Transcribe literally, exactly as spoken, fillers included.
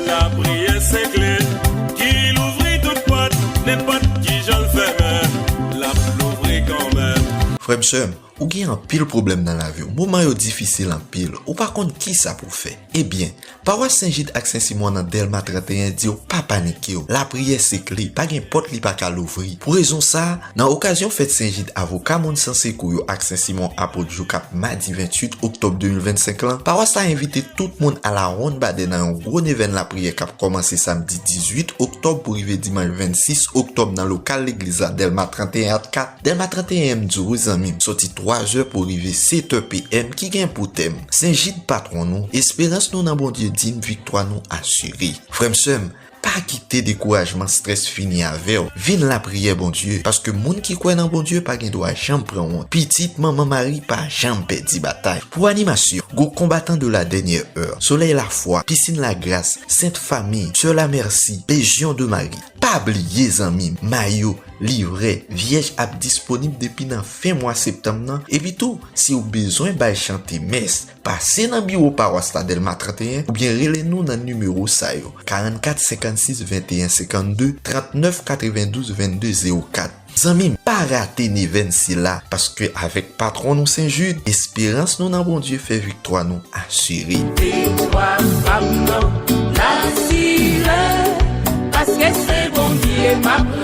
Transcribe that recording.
Lapriyè se kle ki louvri tout pòt, nenpòt ki jan l fèmen, l ap louvri kanmenm. Frè m, sè m, ou gen anpil pwoblèm nan lavi w. Moman yo difisil anpil. Ou pa konn kisa pou w fè. Ebyen, pawas Sen Jid ak Sen Simon nan Dèlma trannteyen di w pa panike w. Lapriyè se kle, pa gen pòt li pa ka louvri. Pou rezon sa a, nan okazyon fèt Sen Jid, avoka moun san sekou yo ak Sen Simon apot jou k ap madi venntuit oktòb de mil vennsenk lan, pawas la envite tout moun al Rawon Badè nan yon gwo nevèn lapriyè k ap kòmanse samdi dizuit oktòb pou rive dimanch vennsis oktòb nan lokal legliz la, Dèlma trannteyen at kat. Dèlma trannteyen, m di w wi zanmi m, soti twazè pou rive setè p m, ki gen pou tèm Sen Jid patwon nou, esperans nou nan Bondye di n, viktwa nou asire. Frè m, sè m, pa kite dekourajman, strès fini avè w. Vin lapriyè Bondye, paske moun ki kwè nan Bondye pa gen dwa janm pran wont. Pitit Manman Mari pa janm pèdi batay. Pou animasyon, gwoup Konbatan de la Dènyè È, Solèy Lafwa, Pisin Lagras, Sent Fami, Sè Lamèsi, Lejyon de Mari. Pa bliye zanmi m, mayo, livrè, vyèj ap disponib depi nan fen mwa septanm nan. Epi tou, si w bezwen bay chante mès, pase nan biwo pawas la Dèlma trannteyen oubyen rele nou nan nimewo sa yo, karannkat senkannsis venteyen senkannde, trannèf katrevendouz vennde zewo kat. Zanmi m, pa rate nevèn sila, paske avèk patwon nou Sen Jid, esperans nou nan Bondye fè viktwa nou asire. Viktwa pa m nan asire, paske se Bondye m ap